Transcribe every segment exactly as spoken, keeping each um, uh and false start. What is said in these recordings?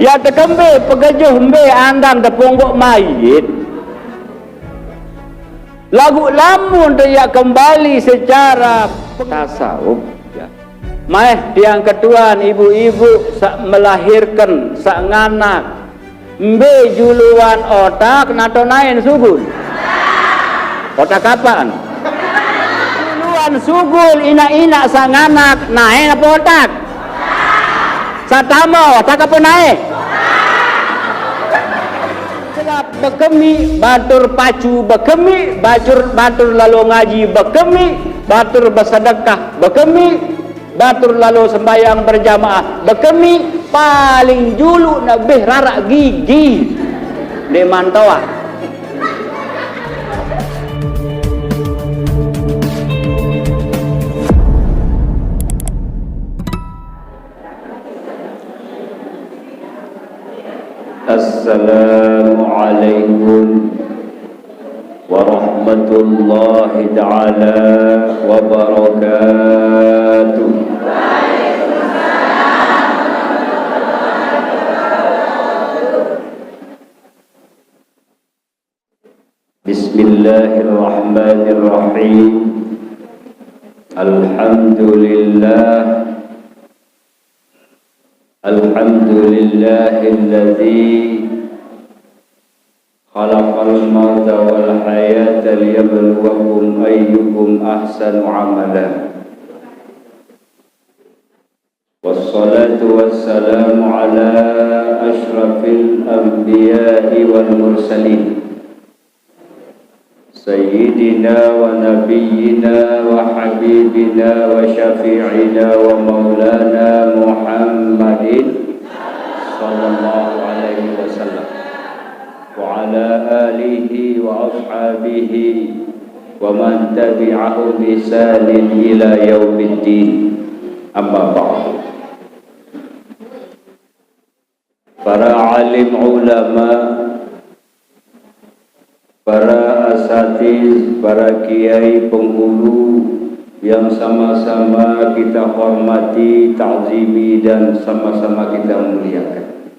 Ya tekembe pegejuh mbe andang tepungguk mayit. Lagu lamun te ya kembali secara tasawuf, ya. Maeh tiang ketuan ibu-ibu sak melahirkan, sak nganak. Mbe juluan otak nato naen sugul? Otak apaan? Juluan sugul inak-inak sak nganak, naen apa otak? Satama otak apa naen? Gelap bekemi, batur pacu bekemi, batur, batur lalo ngaji bekemi, batur besedekah bekemi, batur lalo sembahyang berjamaah bekemi, paling juluk nak beh rarak gigi. Ndeq mantoaq. Assalamualaikum warahmatullahi taala wabarakatuh. Bismillahirrahmanirrahim. Alhamdulillah. Alhamdulillahilladzi khalaqal mauta wal hayata liyabluwakum ayyukum ahsanu amala. Wassalatu wassalamu ala asyrafil anbiya'i wal mursalin. Sayyidina wa nabiyyina wa habibina wa syafi'ina wa maulana Muhammadin sallallahu alaihi wasallam. Wa ala alihi wa ashabihi wa man tabi'ahum bi ihsanin ila yaumiddin. Amma ba'du. Para alim ulama, para asatiz, para kiai penghulu yang sama-sama kita hormati, ta'zimi, dan sama-sama kita muliakan.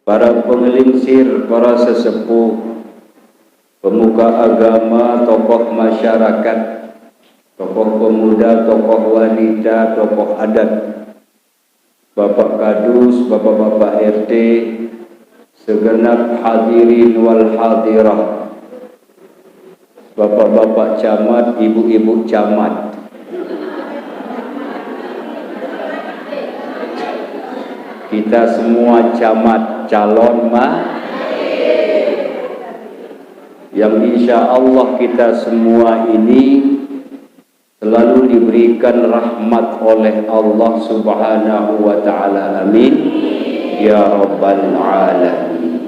Para pengelingsir, para sesepuh, pemuka agama, tokoh masyarakat, tokoh pemuda, tokoh wanita, tokoh adat, Bapak Kadus, Bapak-bapak R T, segenap hadirin wal hadirah, bapak-bapak camat, ibu-ibu camat. Kita semua camat calon mah, yang insya Allah kita semua ini selalu diberikan rahmat oleh Allah Subhanahu wa taala. Amin ya rabbal alamin.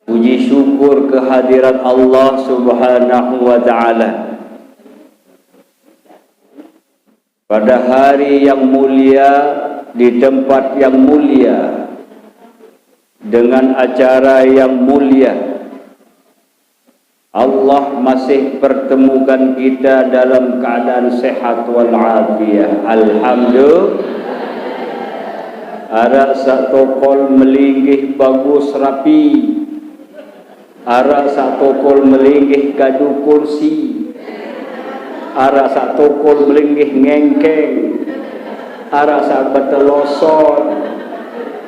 Puji syukur kehadirat Allah Subhanahu wa taala. Pada hari yang mulia, di tempat yang mulia, dengan acara yang mulia, Allah masih pertemukan kita dalam keadaan sehat wal afiat. Alhamdulillah. Araq saq tokol melinggih bagus rapi. Araq saq tokol melinggih kadu kursi. Araq saq tokol melinggih ngengkeng. Araq saq betelosot.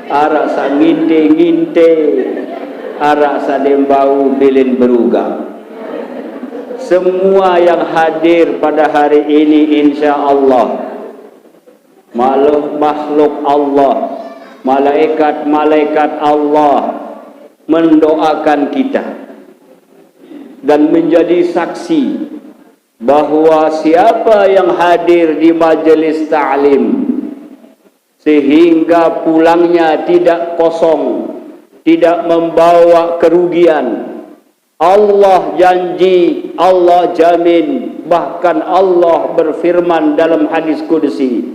Araq saq nginte-nginte. Araq saq dembau bilin berugaq. Semua yang hadir pada hari ini, insya Allah, makhluk, makhluk Allah, malaikat-malaikat Allah mendoakan kita dan menjadi saksi bahwa siapa yang hadir di majelis ta'lim sehingga pulangnya tidak kosong, tidak membawa kerugian, Allah janji, Allah jamin, bahkan Allah berfirman dalam hadis qudsi,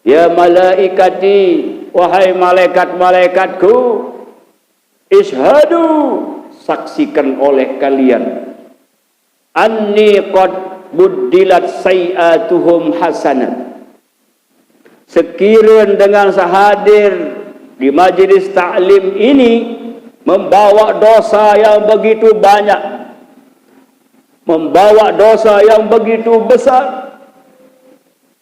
"Ya malaikati, wahai malaikat-malaikatku, isyhadu, saksikan oleh kalian, anni qad buddilat sayyi'atuhum hasanat." Sekira dengan sehadir di majlis taklim ini membawa dosa yang begitu banyak, membawa dosa yang begitu besar.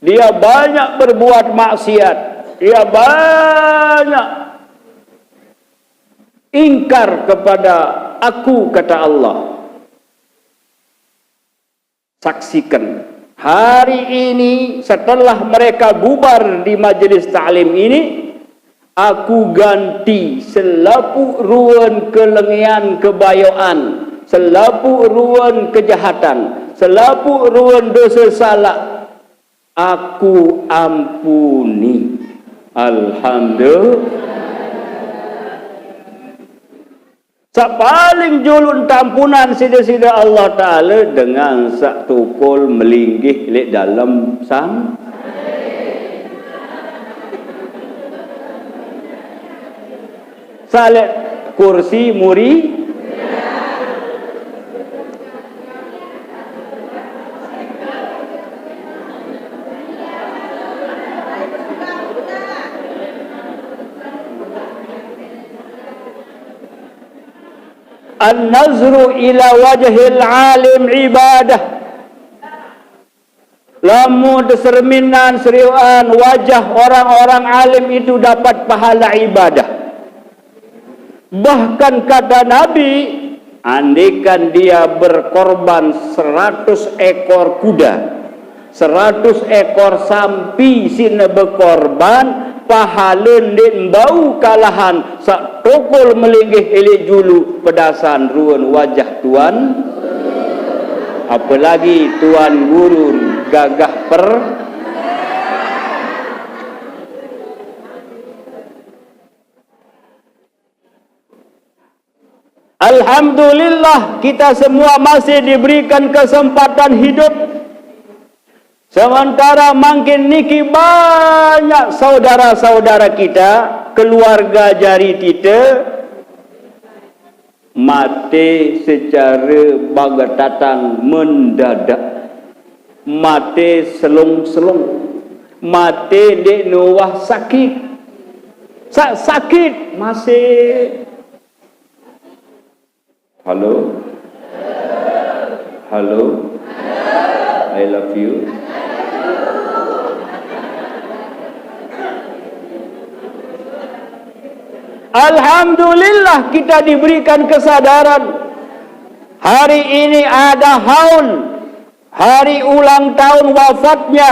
Dia banyak berbuat maksiat, dia banyak ingkar kepada aku, kata Allah. Saksikan, hari ini setelah mereka bubar di majlis taklim ini, aku ganti selapuq ruen kelengean kebayoan, selapuq ruen kejahatan, selapuq ruen dose salaq, aku ampuni. Alhamdulillah. Saq paling julun tampunan side-side Allah Taala dengan saq tokol melinggih leq dalem sang-, saq leq kursi muri. An-nazru ila wajhil alim ibadah. Lamun teserminan serioan wajah orang-orang alim itu dapat pahala ibadah. Bahkan kata Nabi, andekan dia berkorban seratus ekor kuda, seratus ekor sampi sine bekorban, pahale ndeq mbau kalahan saq tokol melinggih eleq julu pedasan ruen wajah tuan, apalagi tuan gurun gagah per-, Alhamdulillah, kita semua masih diberikan kesempatan hidup. Sementara mangkin niki banyak saudara-saudara kita, keluarga jari tite, mate secare bagetatan mendadak, mate selung-selung, mate ndeq nuah sakit. Saq sakit masih. Halo? Halo? I love you. Alhamdulillah, kita diberikan kesadaran. Hari ini ada haul, hari ulang tahun wafatnya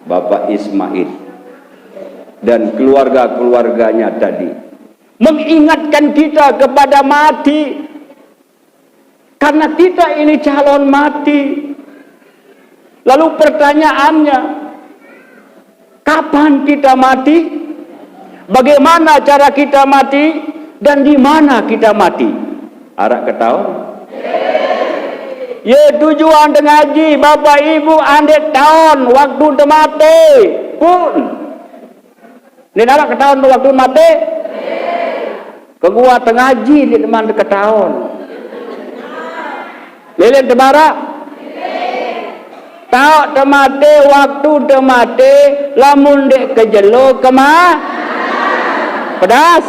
Bapak Ismail dan keluarga-keluarganya tadi. Mengingatkan kita kepada mati. Karena kita ini calon mati. Lalu pertanyaannya, kapan kita mati? Bagaimana cara kita mati? Dan di mana kita mati? Araq ketaon? Ye tujuan te ngaji, Bapak Ibu, andeq taon waktu te mate. Pun. Ndeq araq ketaon waktu mate? Keguat ngaji ndeqman ketaon. Lilin tebaraq? Taoq te mate, waktu te mate, lamun ndeq kejelo kema-, pedas.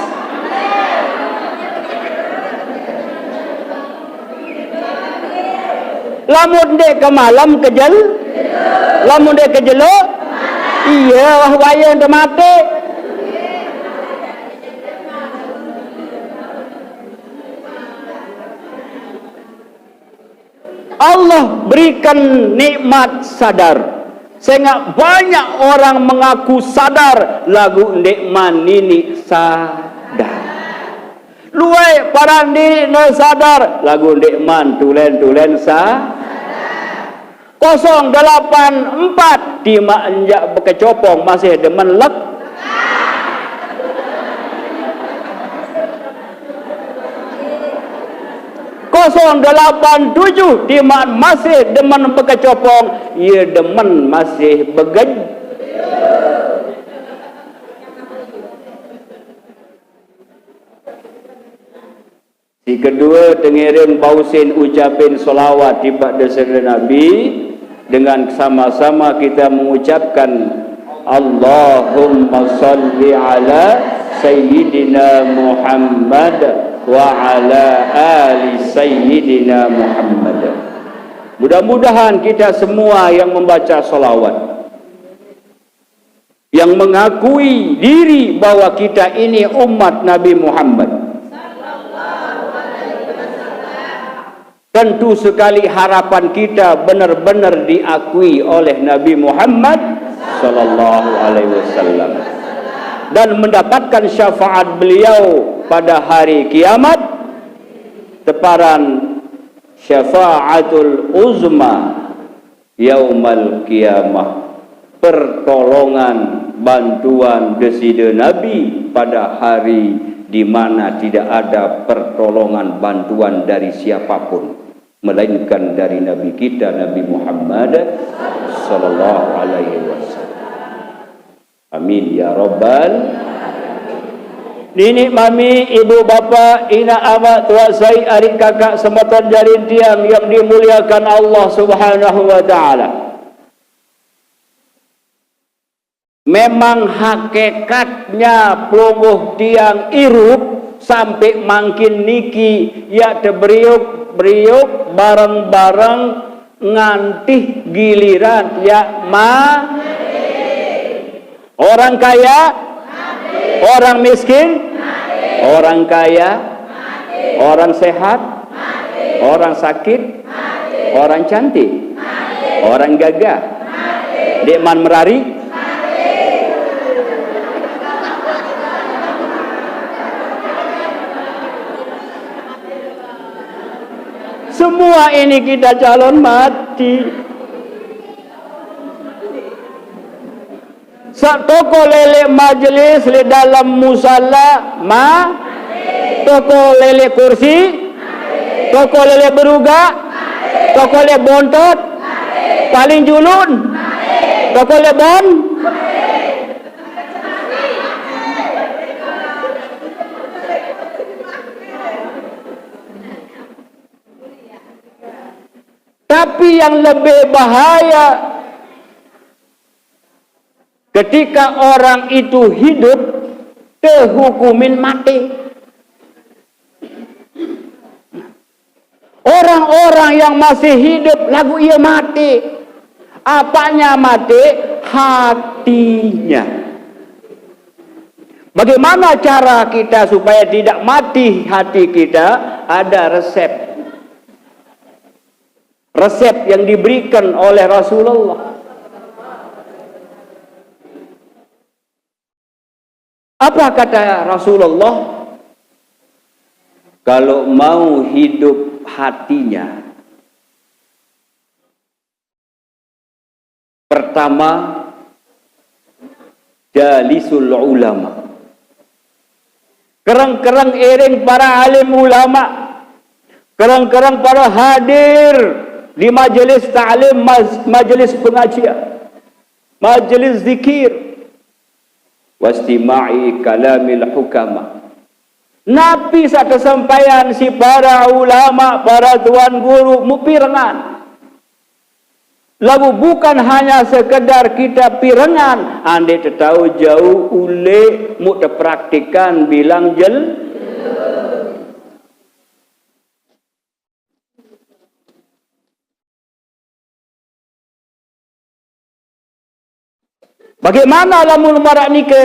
Lamun ndeq kemalem kejel-, lamun ndeq kejelo, iye, wah, wayang te mate. Allah berikan nikmat sadar. Sengaq banyak orang mengaku sadar, laguq ndeqman niniq sadar. Lueq paran diriqne sadar, laguq ndeqman tulen-tulen sa-, kosong delapan empat, timaq njaq bekecopong masih demen lek-, kosong delapan tujuh, timaq masih demen bekecopong, ye demen masih begej-, Siq kedue, tengiring bausin ucapin sholawat tipaq Desire Nabi, dengan sama-sama kita mengucapkan, Allahumma salli ala Sayyidina Muhammad wa ala ali Sayyidina Muhammad. Mudah-mudahan kita semua yang membaca salawat, yang mengakui diri bahwa kita ini umat Nabi Muhammad, tentu sekali harapan kita benar-benar diakui oleh Nabi Muhammad sallallahu alaihi wasallam dan mendapatkan syafaat beliau pada hari kiamat, teparan syafaatul uzma yaumal qiyamah, pertolongan, bantuan Deside Nabi pada hari di mana tidak ada pertolongan, bantuan dari siapapun melainkan dari Nabi kita, Nabi Muhammad sallallahu alaihi wasallam. Amin ya rabbal. Nini, mami, ibu, bapa, ina, ama, tuak sai, adik, kakak, semeton jari tiang yang dimuliakan Allah Subhanahu wa taala. Memang hakikatnya pelungguh tiang irup sampai mangkin niki, ya, teberiuk-beriuk bareng-bareng ngantih giliran, ya, ma. Orang kaya, orang miskin, orang kaya, orang sehat, orang sakit, orang cantik, orang gagah, dek man merari. Semua ini kita calon mati. Sa toko lele majelis di dalam musala, ma, toko lele kursi, toko lele beruga, toko lele bontot, paling julun, toko lele bon. Tapi yang lebih bahaya, ketika orang itu hidup, tehukumin mati. Orang-orang yang masih hidup, lagu ia mati. Apanya mati? Hatinya. Bagaimana cara kita supaya tidak mati hati kita? Ada resep. Resep yang diberikan oleh Rasulullah. Apa kata Rasulullah? Kalau mau hidup hatinya, pertama, jalisul ulama. Kereng-kereng iring para alim ulama. Kereng-kereng para hadir di majelis ta'lim, maj-, majelis pengajian, majelis zikir. Wastima'i kalamil hukama. Napi sa kesampaian si para ulama, para tuan guru, mupirengan. Lagu bukan hanya sekedar kita pirengan, ande tetau jauh ule mu tepraktikan bilang jel. Bagaimana lamun marak nike?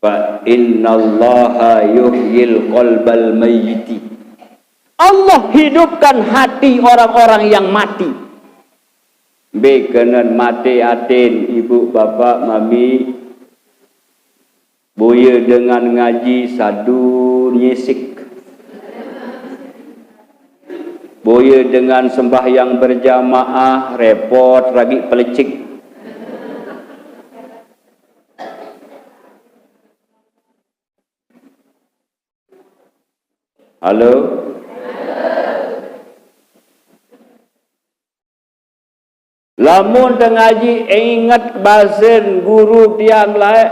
Fa innallaha yuhyil qalbal mayyiti. Allah hidupkan hati orang-orang yang mati. Be kenen mati atin, ibu, bapak, mami. Boya dengan ngaji sadu nyisik. Boya dengan sembahyang berjamaah repot ragi pelecik. Halo? Lamun tengaji inget basen guru tiang lae,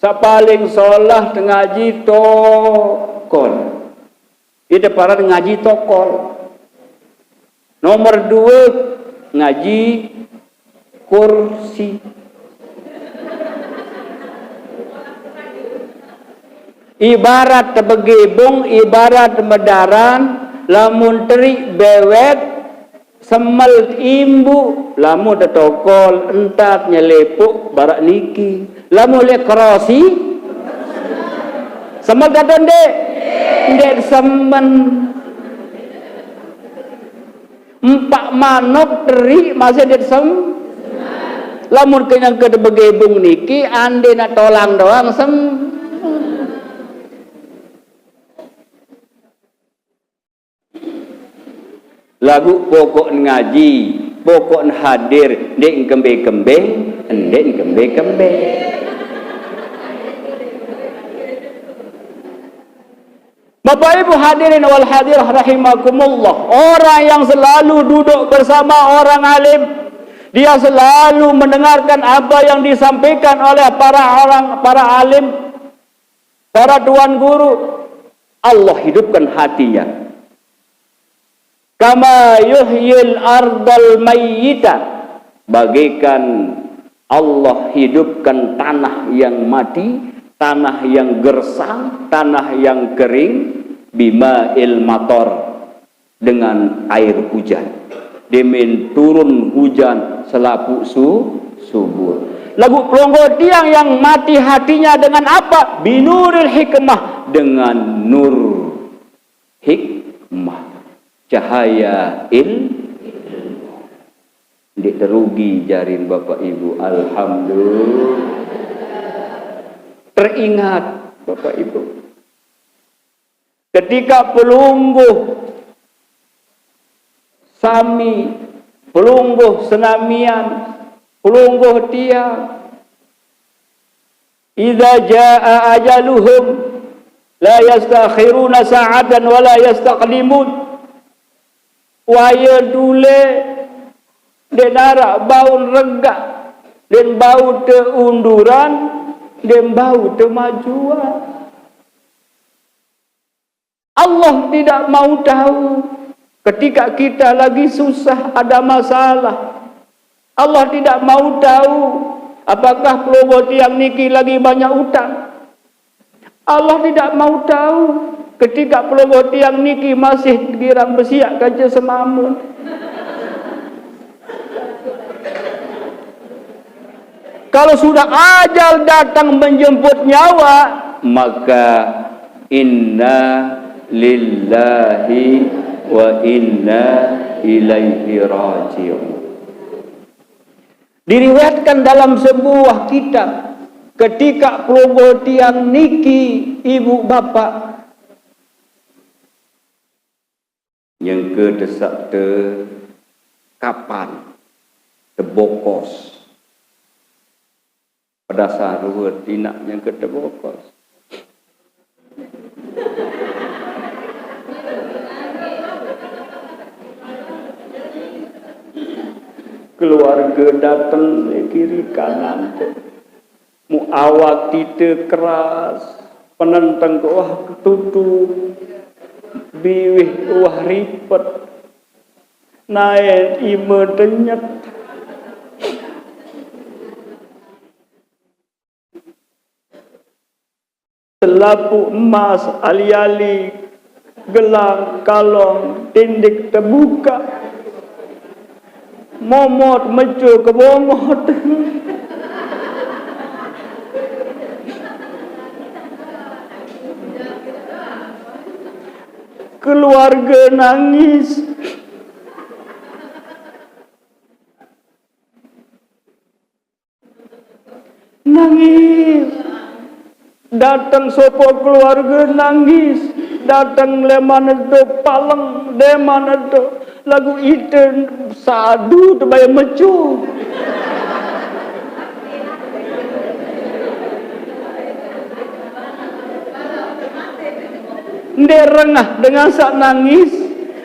sapaling solah tengaji tokol. Ite paran ngaji tokol. Nomor dua, ngaji Kursi. Ibarat tebegibung, ibarat medaran, lamun terik bewet, semel imbu, lamun tetokol, entat nyelepuk, barak niki. Lamun lek krosi, semel kata ndek, ndek semen. Empak manuk teri masih disem. Lamun kenyang ke begebung niki, ande nak tolang doang sem. Lagu pokok ngaji, pokok hadir, ndek kembe-kembe, ndek kembe-kembe. Bapak Ibu hadirin wal hadirah rahimakumullah, orang yang selalu duduk bersama orang alim, dia selalu mendengarkan apa yang disampaikan oleh para orang, para alim, para tuan guru. Allah hidupkan hatinya. Kama yuhyil ardal mayyita, bagaikan Allah hidupkan tanah yang mati, tanah yang gersang, tanah yang kering, bima'il matar, dengan air hujan. Demen turun hujan selapu su-, subur. Lagu pelonggo tiang yang mati hatinya dengan apa? Binuril hikmah, dengan nur hikmah, cahaya il-, ilmu. Ndik terugi jarin Bapak Ibu, alhamdulillah. Teringat Bapak Ibu, ketika pelungguh sami, pelungguh senamian, pelungguh tiang, idza jaa ajaluhum la yastakhiruna sa'atan wa la yastaqdimun. Waya dule, den arak baun regak, den bau te unduran, den bau te majuan. Allah tidak mau tahu ketika kita lagi susah, ada masalah. Allah tidak mau tahu apakah pelungguh tiang niki lagi banyak utang. Allah tidak mau tahu ketika pelungguh tiang niki masih girang besiak kaca semamun. Kalau sudah ajal datang menjemput nyawa, maka inna lillahi wa inna ilaihi raji'un. Diriwayatkan dalam sebuah kitab, ketika pelungguh tiang niki ibu bapak, nyengke desak te kapan tebokos. Pada sarua tinak nyengke tebokos. Keluarga dateng kiri kanan. Mu awak tite keras, penenteng ke wah ketutu, biwih wah ripet, naen ime tenyet. Selapu emas, ali-ali, gelang, kalong, tindik tebuka, momot, meco, kebongot. Keluarga nangis. Nangis. Dateng sopo keluarga nangis. Dateng leman edo paleng, leman edo. Lagu ite sadu tebaya mecu. Nde rengah dengan sak nangis,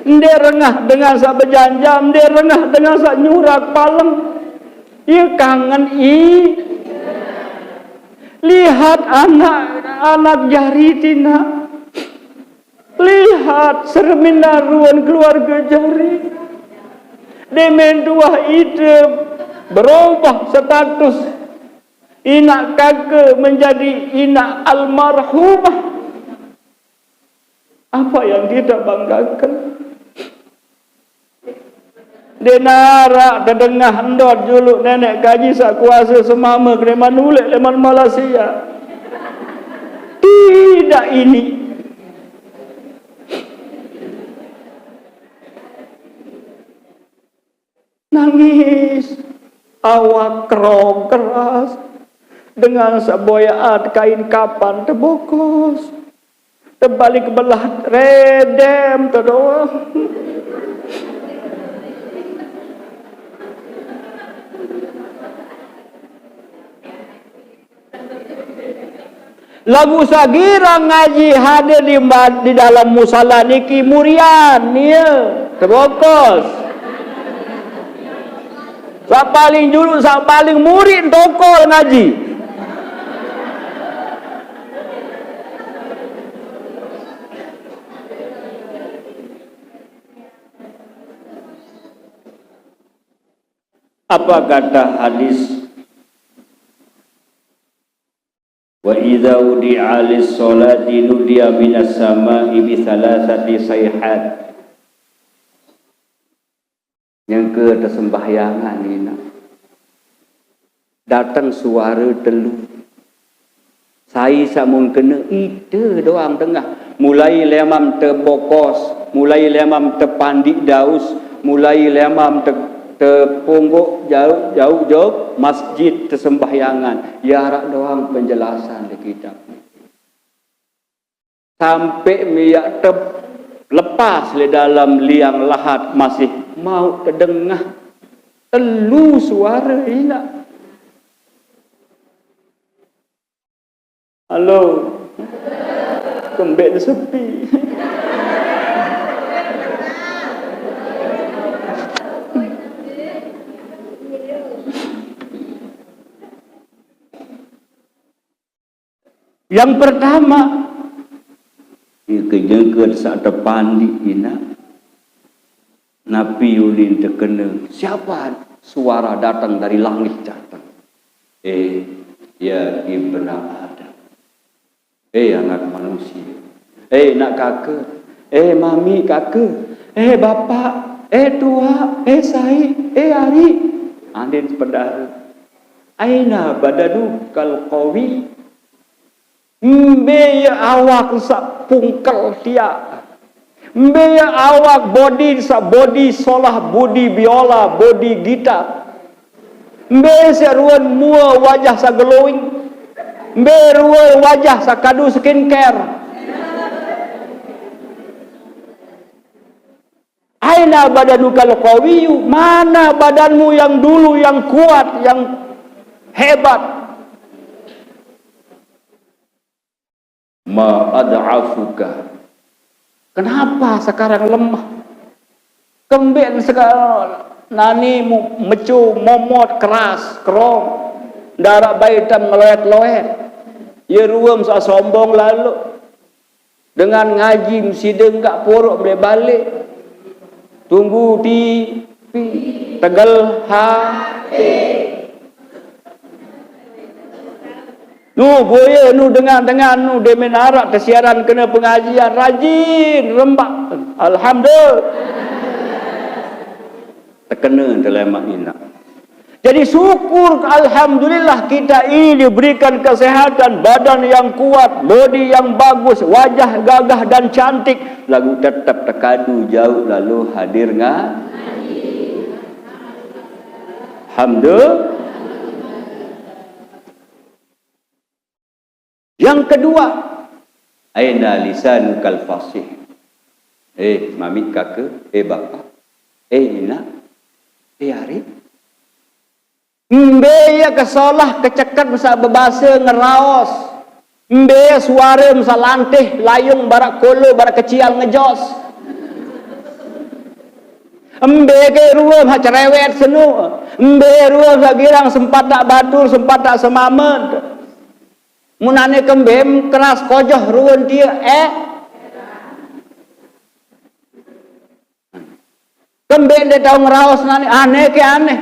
nde rengah dengan sak bejanjam, nde rengah dengan sak nyurak paleng. Ia kangen i. Lihat anak-anak jari tina. Lihat sermin naruan keluarga jari. Demen tuah ite Berubah status inak kaka menjadi inak almarhumah. Apa yang kita banggakan? Dia narak tedengah endot juluk nenek kaji sak kuasa semama kena manulek leman Malaysia. Tidak ini. Nangis, awak kerong keras, dengan seboyaat kain kapan tebokos, tebalik belah redem tu doang. Lagu sagira ngaji hadir di, ma- di dalam musala niki murian, ya. Tebokos. Sak paling juluk, sak paling murid tokol ngaji. Apa kata hadis? Wa idza udi'a lis sholati nudiya minas sama'i bi thalathati sayhat. Nyengke tesembahyangan ni nak. Datang suara telu. Sai samun kena ite doang tengah. Mulai lemam tebokos, mulai lemam tepandik daus, mulai lemam te, tepungguk jauh jauh jauh masjid tesembahyangan. Ya arak doang penjelasan di kitab. Sampai miak tep lepas le dalam liang lahat masih mau tedengah telu suara inak. Halo. Kembek sepi. Yang pertama, ya, kenyeke saat tepandik inak. Napi ulin tekena? Siapa suara datang dari langit datang? Eh, ya ibna Adam. Eh, anak manusia. Eh, nak kaka. Eh, mami kaka. Eh, bapak. Eh, tuak. Eh, sai. Eh, ari. Andin pedara. Aina badanu kal qawi? Mbe ye awak sak pungkel tia. Mbe ye awak bodi sak bodi solah, bodi biola, bodi gitar. Mbe sak ruan mua wajah sak glowing. Mbe ruan wajah sak kadu skincare. Aina badanukal qawiyu, mana badanmu yang dulu yang kuat, yang hebat? Ma ad'afuka. Kenapa sekarang lemah? Kembek sekarang nani mu- mecu momot keras, kerong. Darak baitan meloet-loet. Ye ruem sa sombong lalu. Dengan ngaji mesida enggak puruk boleh balik. Tunggu T V. Tegel hati. Nu, buaya, nu dengar-dengar, nu demen arak tesiaran kena pengajian, rajin, rembak. Alhamdulillah. Terkena dalam mak inak. Jadi syukur, alhamdulillah, kita ini diberikan kesehatan, badan yang kuat, bodi yang bagus, wajah gagah dan cantik, lagu tetap terkadu jauh lalu hadir nga. Alhamdulillah. Yang kedua, aina lisanukal fasih. Eh, mamik kaka, eh, bapa, eh, inak, eh, ari. Mbe ye kesolah keceket mesa bebasa ngeraos. Mbe suara mesa lantih layung barak kolo barak kecial ngejos. Mbe ke ruem hak cerewet senu. Mbe ruem hak girang sempat tak batur, sempat tak semamet. Mun ane kembem keras kojoh ruan tie, eh. Kembem de tau ngeraos nani, aneh ke aneh.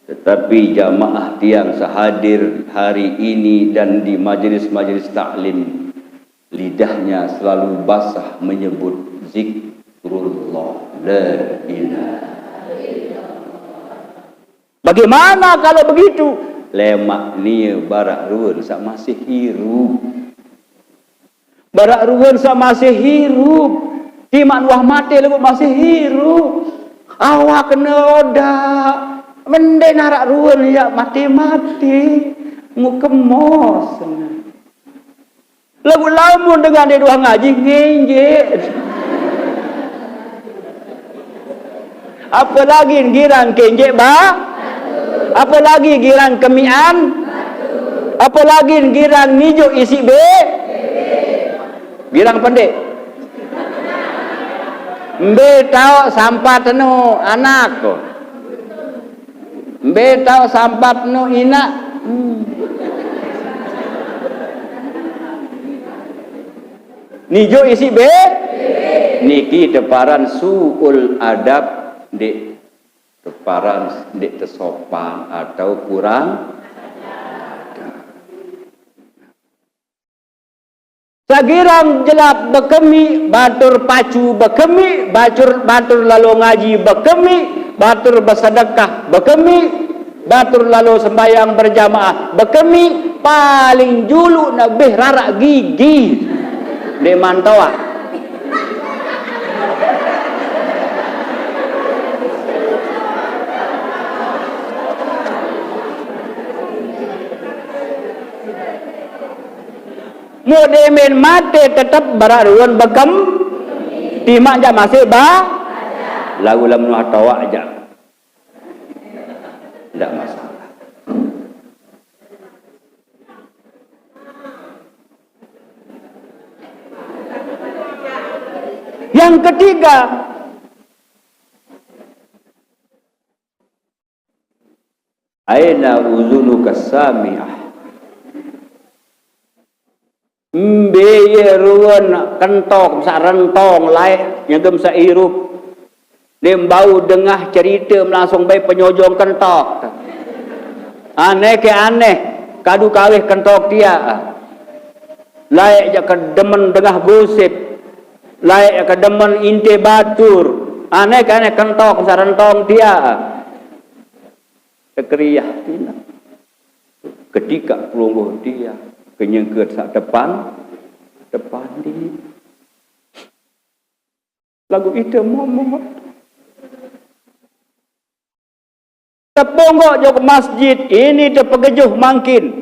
Tetapi jamaah tiang sehadir hari ini dan di majelis-majelis taklim, lidahnya selalu basah menyebut zikrullah. La ilaha. Bagaimana kalau begitu? Lemak nie barak ruen sak masih hirup. Barak ruen sak masih hirup. Timak nuah mate lagu masih hirup. Awak kena odak. Mendek narak ruen yak mati-mati. Ngukemos. Lagu lamun dengan dia dua ngaji ngenjek. Apalagi girang kenjek ba. Apalagi girang kemian. Apalagi girang nijuk isi be. Girang pendek. Mbe tau sampat anu anak ko. Mbe tau sampat nu inak. Hmm. Nijo isi be. Niki teparan suul adab, dek teparan dek tesopan atau kurang adab. Sagirang jelap bekemi, batur pacu bekemi, batur, batur lalo ngaji bekemi, batur besedekah bekemi, batur lalo sembayang berjamaah bekemi, paling juluk nak beh rarak gigi. Dek mantoak. Mu demen mate tetap barak ruen bekem. Timak jak masih ba. Lagu lamun atawak jak. Ndak masalah. Yang ketiga, aina uzunuka sami'ah. Mbe ye ruen kentok sa rentong lae nyegem sa irup. Dem bau dengah cerita melangsung bai penyojong kentok. Aneh ke aneh, kadu kawih kentok tia. Lae ja kedemen dengah gosip. Lae ja kedemen inte batur. Aneh ke aneh kentok sa rentong tia. Tekeriah tina. Ketika pelungguh dia kenyengket sak depan, depan di. Lagu ite momot. Teponggok jok masjid, ini tepegejuh mangkin.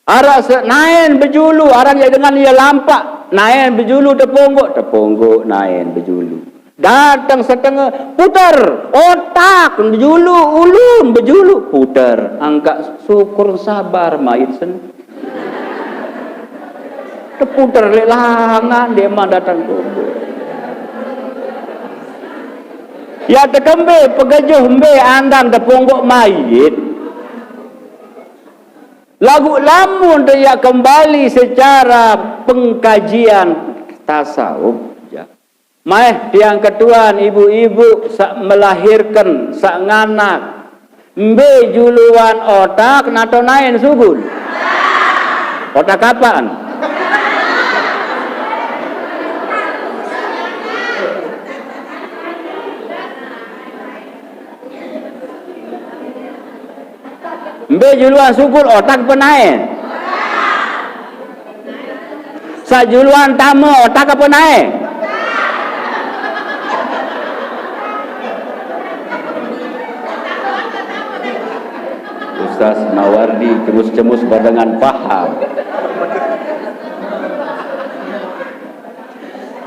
Arak se naen bejulu, aran ya dengan ia lampak, naen bejulu teponggok, teponggok naen bejulu. Datang setengah, putar, otak bejulu, ulun bejulu, putar. Angkat syukur sabar mait sen. Teputar lek langan dia mah datang kubur. Ya tekembe pegejuh mbe andang teponggok mayit. Lagu lamun dia kembali secara pengkajian tasawuf, ya. Maeh tiang ketuan, ibu-ibu sak melahirkan, sak nganak, mbe juluan otak nato naen sugul? Otak apaan? Mbe juluan sugul otak penae? Sajuluan tame otak apa nae? Ustaz Mawardi cemus-cemus badangan paham.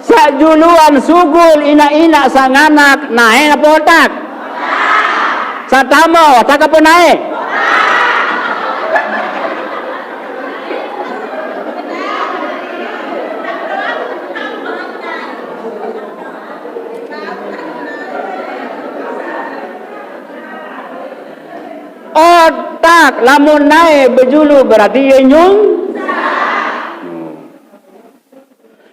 Sajuluan sugul inak-inak sanganak nae apa otak? Satama otak apa nae? Otak lamun nae bejulu berarti ye nyung.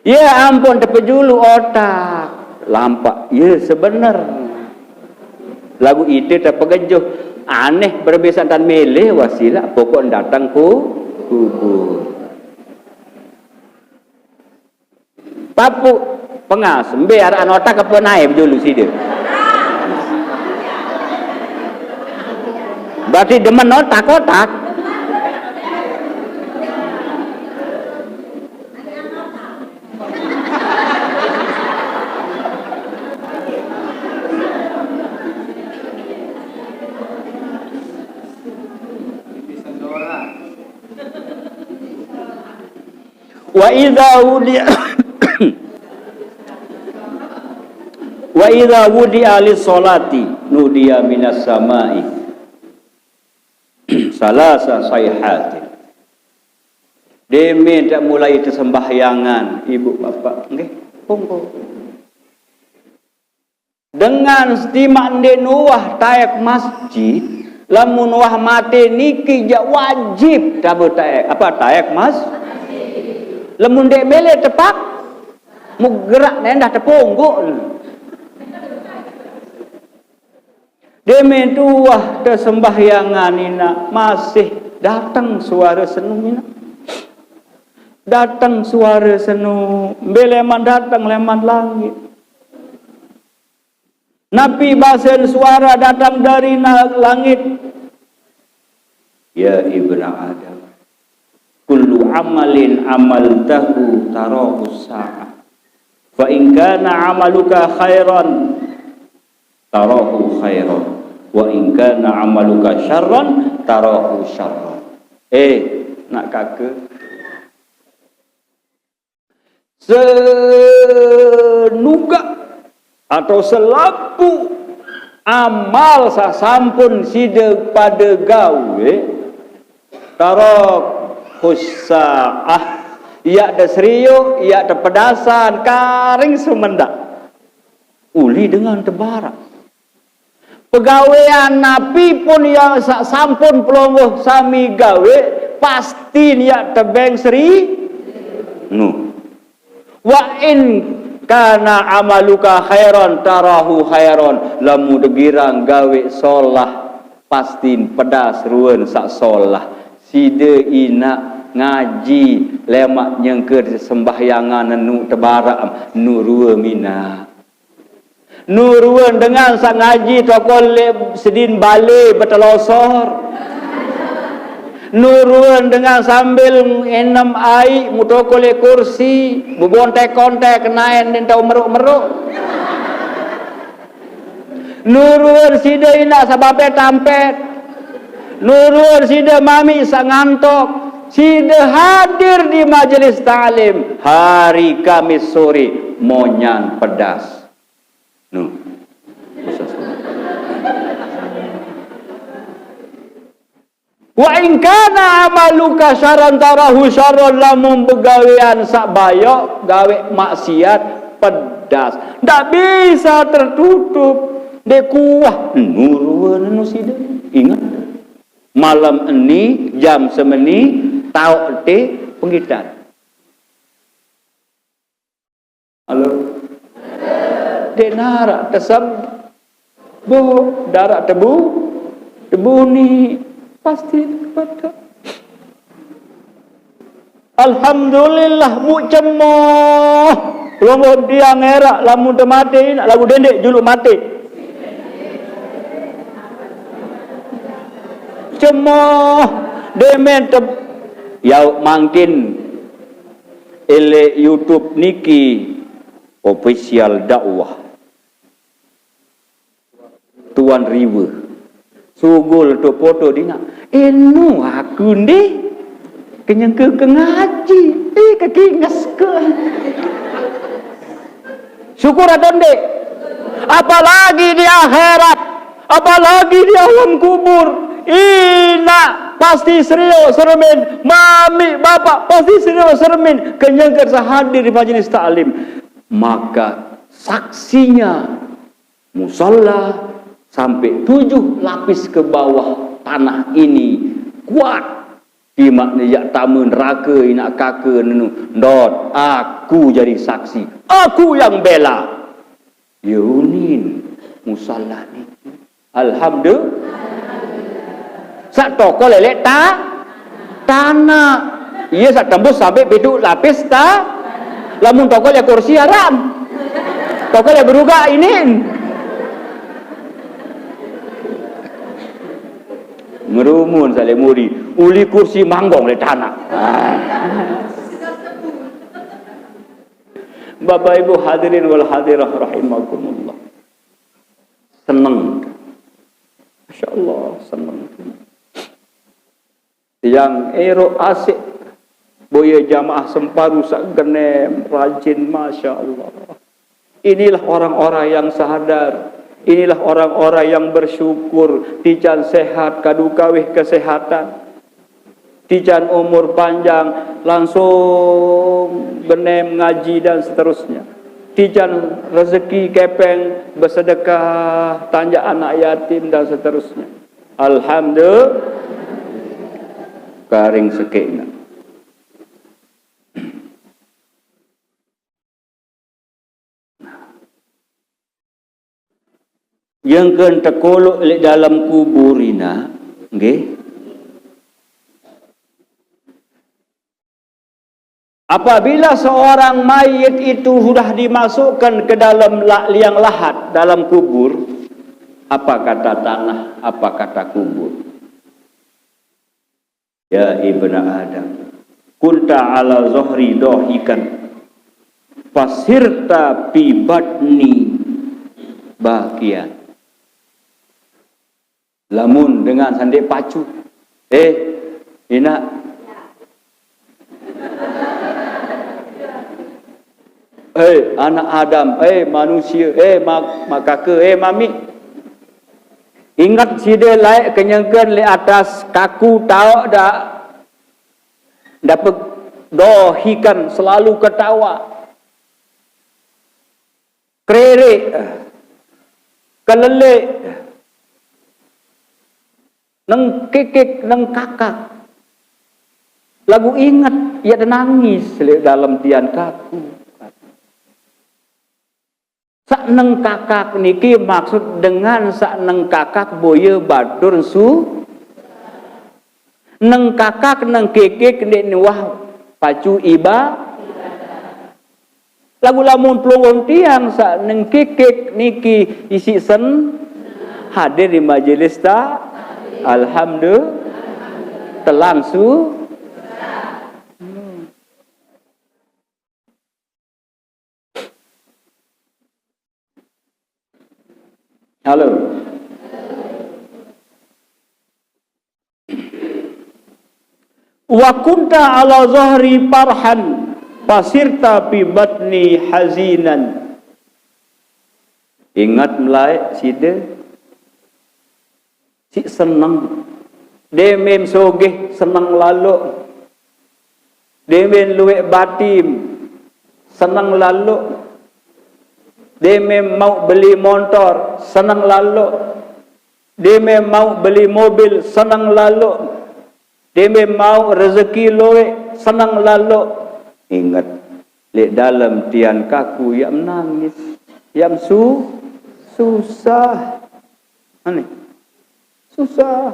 Ya ampun, tepejulu otak. Lampak. Ya sebener. Lagu ite tepegejuh. Aneh, berbesatan milih wasilah, pokok datang ku kubur. Papuk pengas, mbe araq otak apa nae dulu side. Berarti demen otak-otak. Wa idza wudi'a wa idza wudi'a lis sholati nudiya minas sama'i salasa sayhatin. Deme tak mulai tersembahyangan, ibu bapak, nggih, monggo. Dengan setimaq ndeq nuwah taek masjid, lamun wah mate niki jaq wajib tabe taek, apa, taek mas-, lamun ndeq mele tepak, mugerak nendah teponggok. Deme tuwah tesembahyangan inaq, masih dateng suare senu inaq. Dateng suare senu, mbe leman dateng leman langit. Napi basen suara datang dari na-, langit? Ya ibna Adam, kullu amalin amaltahu tarahu sa'ah. Fa in kana amaluka khairan, tarahu khairan. Wa in kana amaluka syarran, tarahu syarran. Eh, nak kake. Senugak atau selapuq amal saq sampun side pade gawe, tarok husaah, iaq de serioq, iaq de pedasan, karing semendaq. Uli dengan tebaraq. Pegawean napi pun yaq saq sampun pelungguh sami gawe, pasti yaq tebeng seri-, nu. Wa in kana amaluka khairan tarahu khairan, lamun de girang gawe solah, pasti pedas ruen saq solah. Side inaq ngaji lemaq nyengke sembahyangan nu tebaraq, nu rue minaq. Nuruen dengan saq ngaji tokol leq sedin bale betelosor. Nuruen dengan sambil nginem aiq mutokol leq kursi, bebontek-kontek kenaen ndeq tao meruk-meruk. Nuruen side inaq saq bapet tampet. Nuruen side mamiq saq ngantok. Side hadir di majelis taklim hari Kamis sore, monyan pedas. Nuh. Wa in kana amaluka syarran tarahu syarran, lamun begawean saq bayoq, gawe maksiat, pedas. Ndak bisa tertutup. Ndeq kuah nuruen nu side. Inget. Malem eni, jam semeni, taoq te penggitan. Halo? Ndeq naraq teseb-, bu, daraq tebu, tebuni, pasti kebedak. Alhamdulillah, muq cemoh. Pelungguh tiang eraq lamun temate, naq lagu dendeq juluq mate. Cemoh, demen te-, yauq mangkin eleq YouTube niki official dakwah. Tuan Riwe. Sugul tu foto dinaq. Enu aku ndih. Kenyengke ke ngaji. Eh, kekinges ke. Syukur atau ndeq? Apalagi di akhirat. Apalagi di alam kubur. Inaq pasti serius sermin. Mamiq bapak pasti serius sermin. Kenyengke saq hadir di majelis taklim. Maka saksinya musalla sampai tujuh lapis ke bawah tanah ini kuat. Timaq ne jaq tame nerake inaq kake nenu. Ndot, aku jadi saksi. Aku yang bela. Ye unin musalla niki. Alhamdulillah. Sak tokol lelek ta, tanah. Iya, sak tembus sampai pitu lapis ta. Lamun tokol ya kursi haram. Tokol ya berugak ini. Ngerumun sale muri, uli kursi manggong le tanah. Ah. Bapak Ibu hadirin wal hadirah rahimakumullah. Seneng. Masya Allah, seneng. Yang ero asik, boya jamaah Semparu sak genem, rajin, Masya Allah. Inilah orang-orang yang sadar. Inilah orang-orang yang bersyukur. Tijan sehat, kadu kawih kesehatan. Tijan umur panjang, langsung genem ngaji dan seterusnya. Tijan rezeki kepeng, bersedekah, tanjak anak yatim dan seterusnya. Alhamdulillah. Karing sekena. Yang ken tekolok lek dalam kubur ina, nggih. Apabila seorang mayit itu sudah dimasukkan ke dalam la-, liang lahat, dalam kubur, apa kata tanah, apa kata kubur? Ya ibna Adam, kunta ala zahri dahikan, fasirta fi batni bakian. Lamun dengan sandik pacu, eh, ina, eh, anak Adam, eh, manusia, eh, mak, makaka, eh, mami. Ingat sida laik kenyengken le atas kaku tauk dak? Dapat dohikan, selalu ketawa. Kererik, kelelik, nengkikik, nengkakak. Lagu ingat, ya nangis le dalam tian kaku. Sak nengkakak niki maksud dengan sak nengkakak boya batur su. Nengkakak nengkikik ndik nuah pacu iba. Lagu lamun pelungguh tiang sak nengkikik niki isi sen hadir di majelis ta. Alhamdulillah. Telangsu. Halo. Wa kunta ala zahri farhan, fasirta fi batni hazinan. Ingat melai sida, si seneng. Demem sogeh, seneng lalu. Demem luwek batim, seneng lalu. Demem mau beli montor, seneng lalu. Demem mau beli mobil, seneng lalu. Demem mau rezeki luwek, seneng lalu. Ingat, lek dalam tian kaku ya menangis, ya mesu, susah. Aneh. Susah.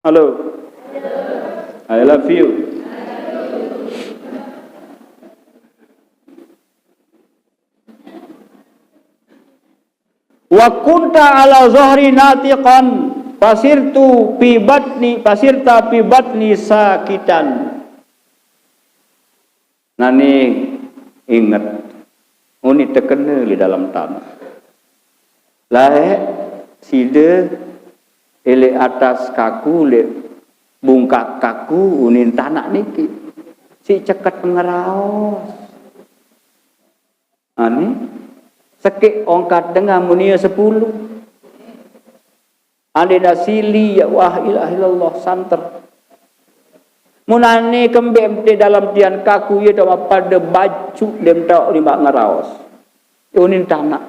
Halo. I love you. Wa kunta ala zahri natiqan, fasirtu fi batni, fasirta fi batni sakitan. Nani inget, uni tekena li dalam tanah. Lae sida elek atas kaku, lek bungkak kaku unin tanak niki. Si ceket ngeraos. Ani, sekik ongkat dengan munia sepuluh. Ande nasili ya wah, ilah ilallah, santer. Munane kembek mte dalam tian kaku, ya dak pada bacu dem tau di mak ngeraos. Unin tanak.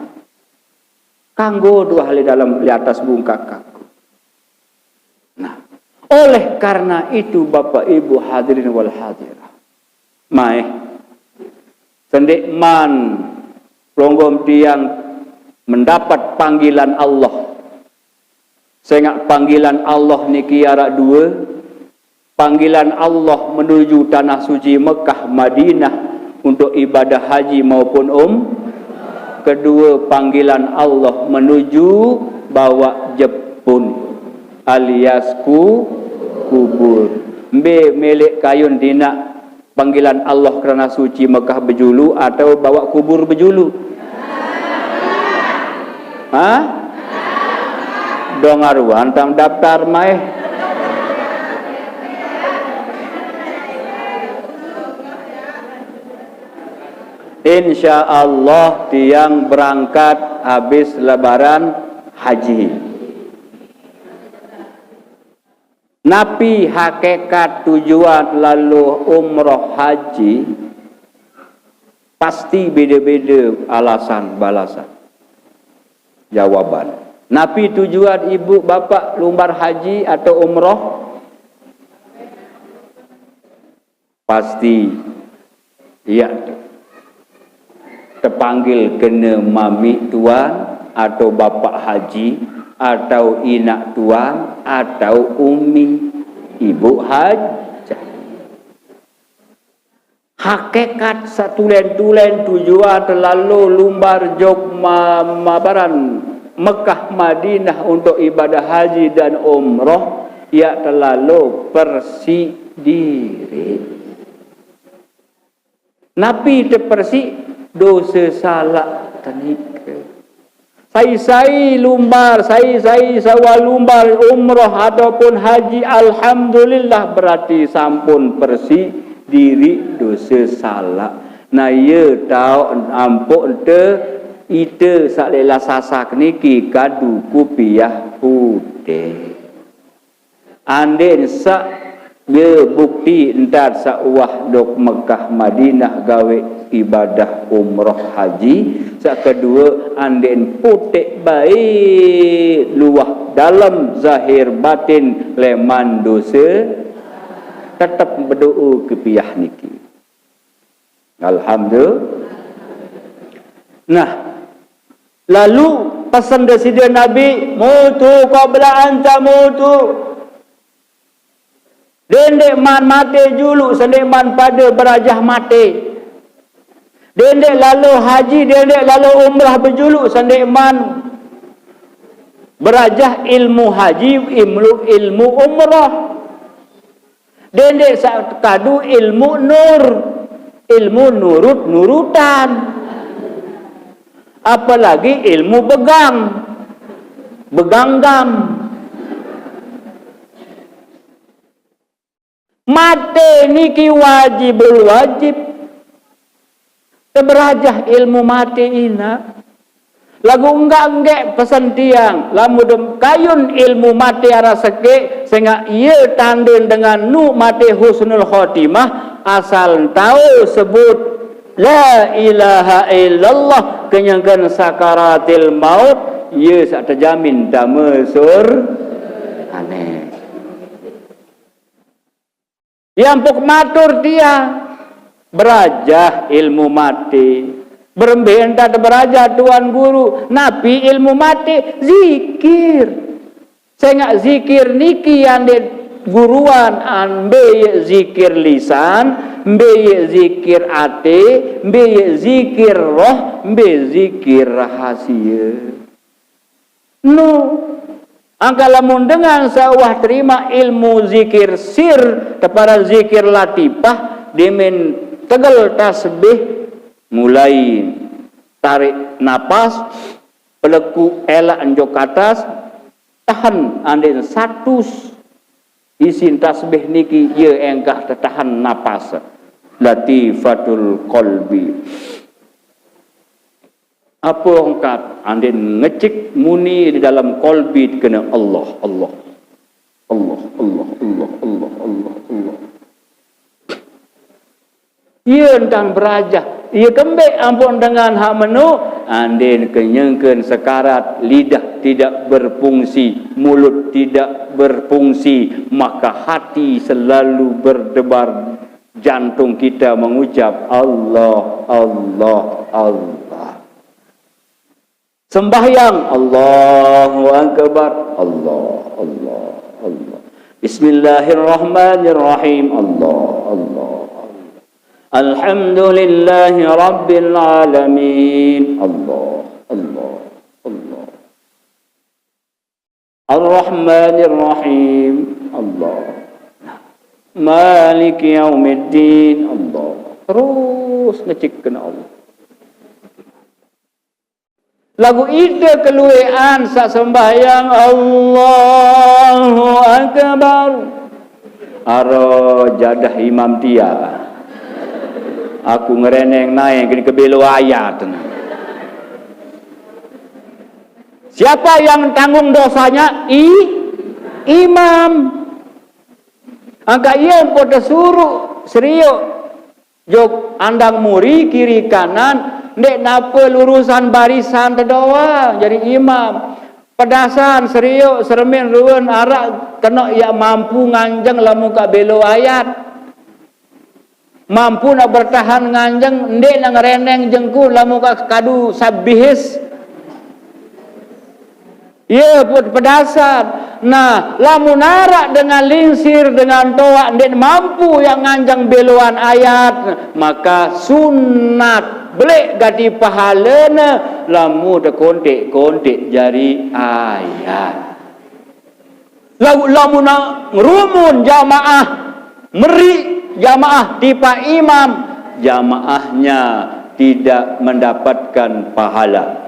Kanggo dua hali dalam di atas bungkak kaku. Nah, oleh karena itu, Bapak Ibu hadirin wal hadirah, maeh, sendek man pelonggom tiang mendapat panggilan Allah. Sehingga panggilan Allah niki araq dua. Panggilan Allah menuju tanah suci Mekah Madinah untuk ibadah haji maupun um. Kedua, panggilan Allah menuju bawaq jepun alias ku kubur. Mbe meleq kayun dinaq panggilan Allah kerana suci Mekah bejulu atau bawaq kubur bejulu? Ha? Dong aruan tam daftar mai. Insya Allah tiang berangkat habis lebaran haji. Napi hakikat tujuan lalu umroh haji? Pasti beda-beda alasan balasan. Jawaban. Napi tujuan ibu bapak lumbar haji atau umroh? Pasti ya tepanggil kena mami tuan atau bapak haji atau inak tuan atau umi ibu haji. Hakikat satulen-tulen tujuan telalu lumbar jok ma-, mabaran Mekah Madinah untuk ibadah haji dan umroh, ya telalu persik diri. Napi tepersik? Dose salak tenika. Sai-sai lumbar, sai-sai sawal lumbar umrah ataupun haji, alhamdulillah, berarti sampun bersih diri dose salak. Nah, iya taoq ampoq ente, ite saq leq Lasasak niki kadu kupiah putih. Andeqn saq ye bukti ntan saq uwah dok Mekah Madinah gaweq ibadah umrah haji. Saq kedue, andeqn puteq bae luah dalem zahir batin leman dose, tetep bedoe kepiah niki. Alhamdulillah. Nah, lalu pesen Deside Nabi, "Mutu qabla an tamutu." Dendeq man mate juluq sendeqman pade berajah mate. Dendeq lalo haji, dendeq lalo umrah bejuluq sendeqman berajah ilmu haji, ilmu, ilmu umrah. Dendeq saq kadu ilmu nur, ilmu nurut-nurutan. Apalagi ilmu begang, beganggam. Mate niki wajibul wajib. Teberajah ilmu mate inaq. Laguq enggak ngeq pesen tiang, lamun dem kayun ilmu mate araq sekeq, sengaq ie tanden dengan nu mate husnul khotimah, asal tao sebut la ilaha illallah kenyengken sakaratil maut, ie saq tejamin tame sur-, aneh. Ie ampoq matur tiang, berajah ilmu mate. Berembe entan berajah Tuan Guru? Napi ilmu mate? Zikir. Sengaq zikir niki andeq guruan, mbe ie zikir lisan, mbe ie zikir ate, mbe ie zikir roh, mbe zikir rahasie. Nu, angkaq lamun dengan saq uwah terimaq ilmu zikir sir, teparan zikir latifah, demen tegel tasbih, mulai tarik napas, pelekuk elaq njok atas, tahen andeqn satus isin tasbih niki, ie engkah tetahen napas. Latifatul qalbi. Ape ongkat andeqn ngecik muni di dalem kolbi kene Allah, Allah. Allah, Allah, Allah, Allah, Allah, Allah. Ie entan berajah. Ie kembeq ampoq dengan hak meno? Andeqn kenyengken sekarat, lidah tidak berfungsi, mulut tidak berfungsi, maka hati selalu berdebar, jantung kita mengucap, "Allah, Allah, Allah." Sembahyang, Allahu Akbar. Allah, Allah, Allah. Bismillahirrahmanirrahim. Allah, Allah, Allah. Alhamdulillahi Rabbil Alamin. Allah, Allah, Allah. Ar-Rahmanir-Rahim. Allah. Maliki Yaumiddin. Allah. Terus ngecek kena Allah. Lagu ite keluean sak sembahyang, Allahu Akbar. Aro jadah imam tia. Aku ngereneng naik ke belo ayat. Siapa yang tanggung dosanya? I, imam. Angka ia empo tesuruh seriuk jok andang muri kiri kanan, ndek napa lurusan barisan tedoa jadi imam. Pedasan seriuk seremin ruen arak kena ia mampu nganjeng lamun ka belo ayat. Mampu nak bertahan nganjeng, ndek nak ngereneng jengku lamun ka kadu sabihis. Ye put pedasan. Nah, lamun arak dengan lingsir, dengan toak, ndek mampu yang nganjeng beloan ayat, maka sunat belik gati pahalene lamun tekontek-kontek jari ayat. Lalu lamun ngerumun jamaah, meri jamaah tipa imam, jamaahnya tidak mendapatkan pahala.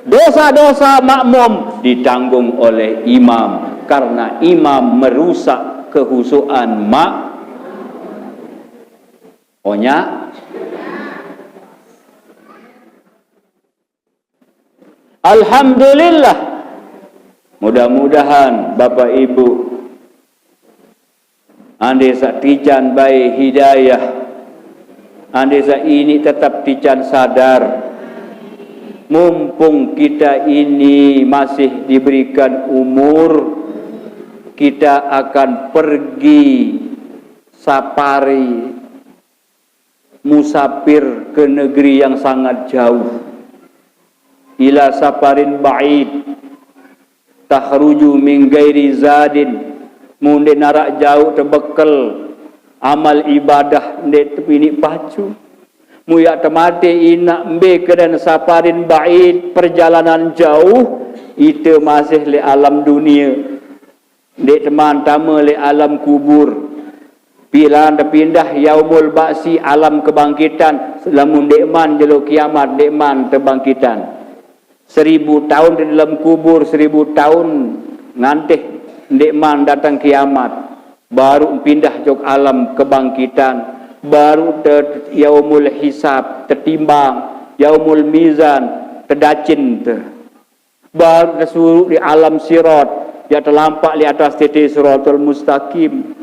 Dosa-dosa makmum ditanggung oleh imam karena imam merusak kehusuan mak-, onya. Alhamdulillah. Mudah-mudahan Bapak Ibu, ande sak tican bae hidayah, ande sak ini tetap tican sadar. Mumpung kita ini masih diberikan umur, kita akan pergi sapari, musafir ke negeri yang sangat jauh. Ila safarin ba'id, takhruju min ghairi zadin, mun ndek narak jauh tebekel, amal ibadah ndek tepini pacu. Muyak temate inak mbe kedan safarin ba'id, perjalanan jauh, ite masih le alam dunia. Ndek teman tama le alam kubur. Pilan tepindah yaumul ba'si, alam kebangkitan. Lamun ndek man jelo kiamat, ndek man tebangkitan. Seribu taun di dalam kubur, seribu taun ngantih ndek man datang kiamat. Baru pindah jok alam kebangkitan. Baru te yaumul hisab, tetimbang, yaumul mizan, tedacin te. Baru tesuruh di alam sirat, ya telampak di atas tete siratul mustaqim.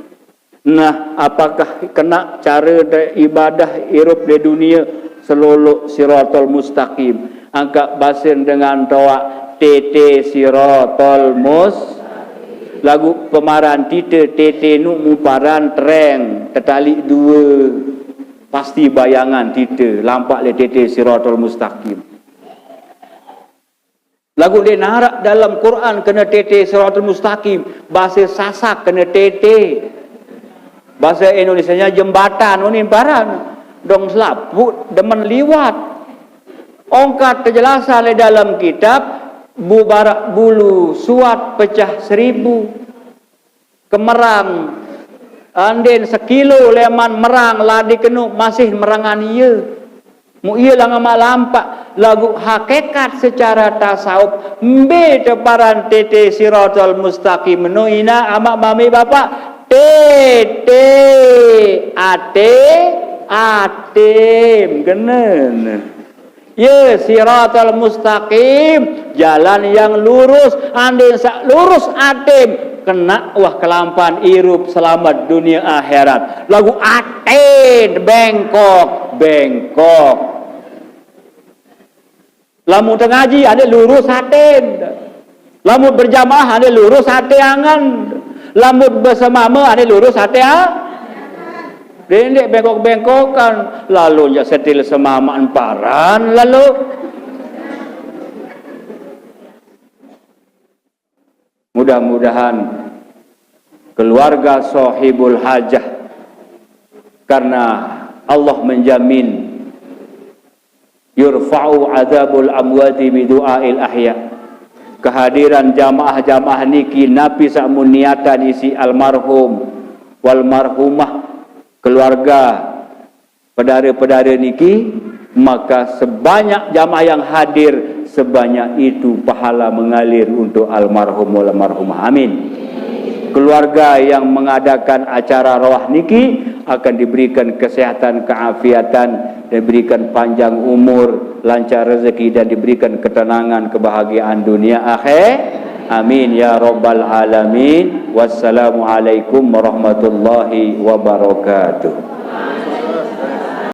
Nah, apakah kena cara de ibadah irup di dunia selolok siratul mustaqim? Angkat basin dengan toak tete siratul mus-, lagu pemaran tite tete nu muparan tereng, tetalik dua. Pasti bayangan tite, lampak le tete siratul mustaqim. Lagu ndek narak dalam Quran kena tete siratul mustaqim, bahasa Sasak kena tete. Bahasa Indonesianya jembatan, unin paran. Dong selaput, demen liwat. Ongkat kejelasan le dalam kitab, bu barak bulu, suat pecah seribu. Kemerang. Andin sekilo leman merang ladi kenu masih merangan iya. Mu iya lah ngamak lampak lagu hakikat secara tasawuf. Mbe teparan tete siratal mustaqim no ina amak mami bapak. Tete ate atim kenen. Ya, siratal mustaqim, jalan yang lurus, andin sak lurus atim, kena wah kelampan irup selamat dunia akhirat. Lagu atin, bengkok, bengkok. Lamun tengaji, ada lurus atin. Lamun berjamaah, ada lurus ate angan. Lamun besemama, ada lurus ate a-, Dendek bengkok-bengkokan. Lalu jak setil semamaan paran, lalu. Mudah-mudahan keluarga sahibul hajah, karena Allah menjamin, "Yurfa'u adzabul amwati bidu'ail ahya." Kehadiran jamaah-jamaah niki napi samun niatan isi almarhum wal marhumah, keluarga pedara-pedara niki, maka sebanyak jamaah yang hadir, sebanyak itu pahala mengalir untuk almarhum wal marhumah. Amin. Keluarga yang mengadakan acara rawah niki akan diberikan kesehatan, keafiatan, diberikan panjang umur, lancar rezeki, dan diberikan ketenangan, kebahagiaan dunia akhir. Amin ya rabbal alamin. Wassalamualaikum warahmatullahi wabarakatuh.